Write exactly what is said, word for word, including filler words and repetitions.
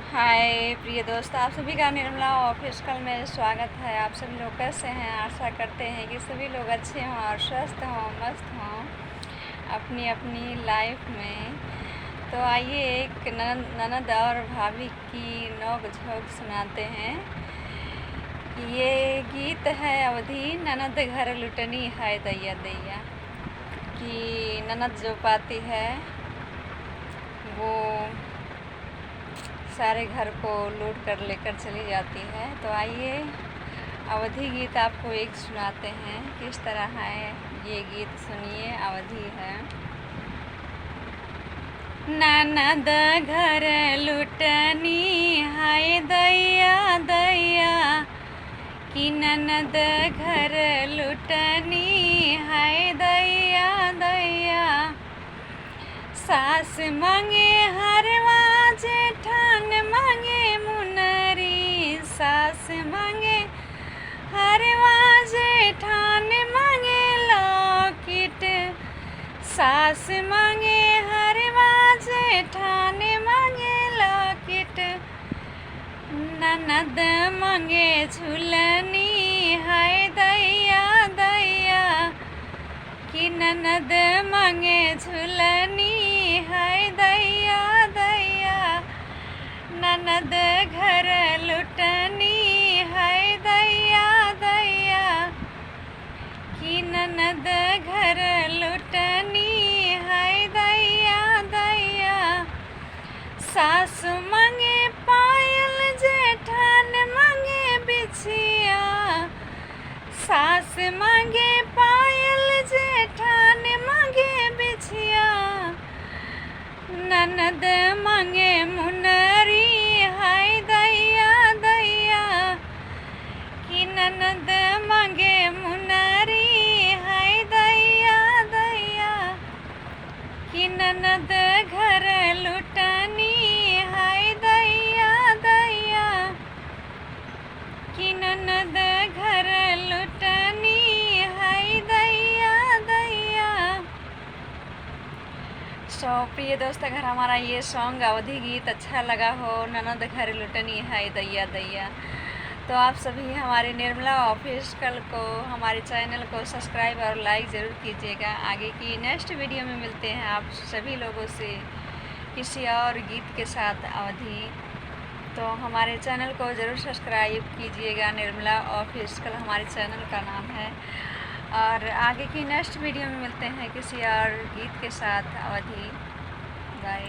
हाय प्रिय दोस्त, आप सभी का निर्मला ऑफिशियल में स्वागत है। आप सभी लोग कैसे हैं? आशा करते हैं कि सभी लोग अच्छे हों और स्वस्थ हों, मस्त हों अपनी अपनी लाइफ में। तो आइए, एक ननद, ननद और भाभी की नोक झोंक सुनाते हैं। ये गीत है अवधी ननद घर लुटनी हाय दैया दैया, कि ननद जो पाती है, वो सारे घर को लूट कर लेकर चली जाती है। तो आइए, अवधी गीत आपको एक सुनाते हैं, किस तरह है ये गीत, सुनिए। अवधी है। ननद घर लुटनी हाय दैया दैया, कि ननद घर लुटनी हाय दैया दैया। सास मांगे हरवा, जेठान मांगे मुनरी। सास मांगे हरवा, जेठान मांगे लॉकेट। सास मांगे हरवा, जेठान मांगे लॉकेट। ननद मांगे झुलनी हाय दैया दैया, कि ननद मांगे झुलनी हाय दैया दैया। ननद घर लुटनी हाय दैया दैया, कि ननद घर लुटनी हाय दैया दैया। सासु मांगे पायल, जेठान मांगे बिछिया। सास मांगे पायल, जेठान मांगे बिछिया। ननद मांगे मुनरी हाय दैया दैया, कि ननद मांगे मुनरी हाय दैया दैया, कि ननद घर लुटनी हाय दैया दैया, कि ननद घर लुटनी हाय दैया दैया। So प्रिय दोस्त, अगर हमारा ये सॉन्ग अवधी गीत अच्छा लगा हो, ननद घर लुटनी हाय दैया दैया, तो आप सभी हमारे निर्मला ऑफिशियल को, हमारे चैनल को सब्सक्राइब और लाइक ज़रूर कीजिएगा। आगे की नेक्स्ट वीडियो में मिलते हैं आप सभी लोगों से किसी और गीत के साथ अवधी। तो हमारे चैनल को ज़रूर सब्सक्राइब कीजिएगा, निर्मला ऑफिशियल हमारे चैनल का नाम है। और आगे की नेक्स्ट वीडियो में मिलते हैं किसी और गीत के साथ अवधी। बाय।